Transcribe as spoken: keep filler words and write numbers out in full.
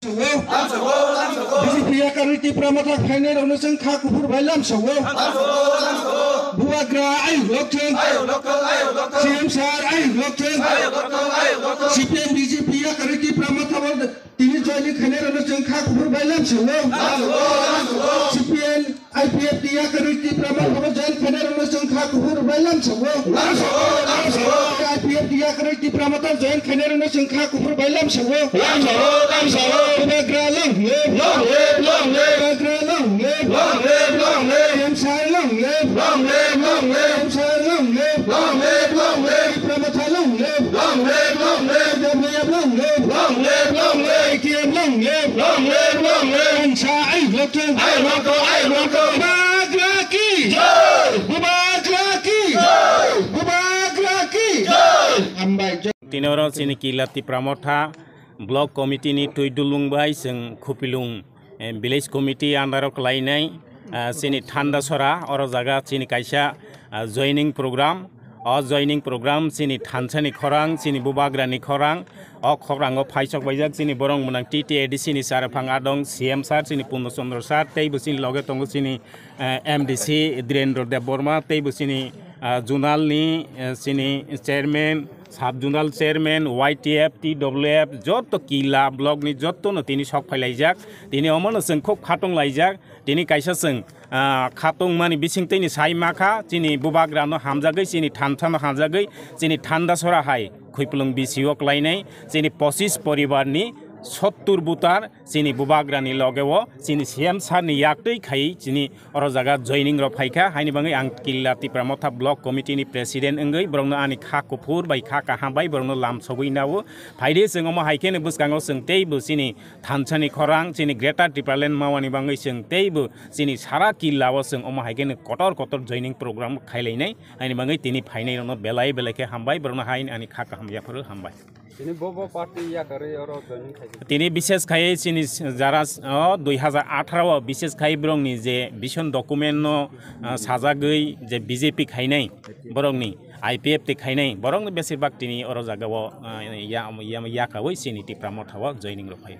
B J P yakarwi Tipra Motha phainairokno chwng kha kuphur bai lamsao. Bubagra ayuk lokthwng. C M sir ayuk lokthwng. C P M B J P yakarwi Tipra Motha bo tini joining khainairokno chwng kha kuphur bai lamsao. C P M I P F T yakarwi Tipra Motha bo join khainairokno chwng kha kuphur bai lamsao. I P F T yakarwi Tipra Motha join khainairokno chwng kha kuphur bai lamsao. Bubagra long live. Bubagra long live. Long live, long live. Long live, long live. Long live, long live. Long live, long live. Tipra Motha long live. Long live, long live. T W F long live. Long live, long live. I T F long live. Long live, long live. Ansa ayuk lokthwng. Ayuk lokthwng, ayuk lokthwng. Bubagra ki jai. Bubagra ki jai. Bubagra ki jai. Hambai. Tini oro chini Killa Tipra Motha Block Committee ni twi dulung bai chwng Khupilung, eh, Village Committee under o kwlainai, ah, chini Thandasora, oro jaga chini kaisa, ah, joining program. O joining program chini thansani khorang, chini bubagrani khorang. O khorang o phaisok baijak chini borong mwnang T T A D C ni sir phang adong, C M sir chini Purno Chandra sir, tei bo chini loge tongo chini, eh, M D C Dhirendra Debbarma, tei bo chini, ah, zonal ni, eh, chini chairman, sub zonal chairman, Y T F, T W F, joto Killa block ni joto no tini sok phailaijak. Tini omo no chwng khub khatong laijak. Tini kaisa chwng, ah, khatong mani bising twi ni sai ma kha, chini bubagra no hamjagwi, chini thansa no hamjagwi, chini Thandasora hai Khupilung B C o kwlainai, chini pochis poribar ni sottur butar, chini bubagra ni loge o, chini C M sir ni yak twi khai, chini oro jaga joining rok phaikha, haini bagwi ang Killa Tipra Motha Block Committee ni President wngwi borokno ani kha kuphur bai kha kaham bai borokno lamsogwi nao. Phaidi chwng omo hai kheno bwskango chwng teibo chini thansani khorang, chini Greater Tipraland mawani bagwi chwng teibo chini sara Killa o chwng omo hai kheno kotor kotor joining program khailainai, haini bagwi tini phainairokno belai belai khe hambai, borokno haini ani kha kaham yapharo hambai. Tini bo bo party yakarwi oro joining khai. Tini bishes khai chini jara, o, dui hazar atharo o bishes khai borokni je vision document no, ah, sajagwi je B J P khainai borokni, I P F T khainai borokni besir bak tini oro jaga o, ah, ya, ya, yakawi chini Tipra Motha o joining rok phai.